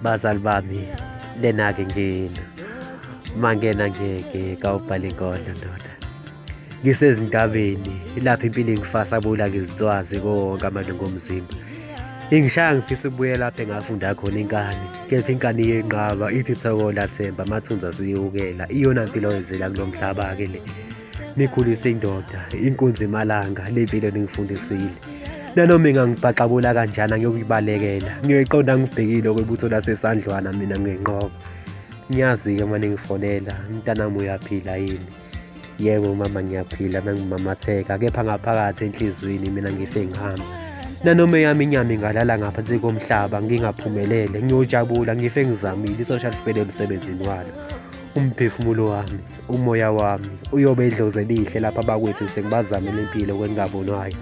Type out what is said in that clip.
Bazali bami, lena-ke ngena. Mangena ngeke kawubhala inkondlo ndoda. Ngisezindabeni lapho impilo ingifasa bula ngizitswazi konke amalungu omzimba. Ingishaya ngifisa ukubuya lapho engafunda khona inkani. Kepha inkani yenqaba ithi thokola themba amathunzi asiyukela. Iyona mpilo oyenzela kulo mhlaba-ke le. Nikhulise indoda, inkunzi malanga, le mpilo ningifundisile. Nanoma ingangibhaxabula kanjani angiyokuyibalekela. Ngiyoyiqonda ngibhekile okwebutho lasesandlwana mina nginqoba. Ngiyazi-ke uma ningifonela, mntanami uyaphila yini? Yebo mama ngiyaphila nangimamatheka kepha ngaphakathi enhliziyweni mina ngife ngihamba. Nanoma eyami inyama ingalala ngaphansi komhlaba ngingaphumelele ngiyojabula ngife ngizamile isosha lifele emsebenzini walo. Umphefumulo wami, umoya wami uyobe idlozi elihle lapha bakwethu sengibazamela impilo kwengabonwayo.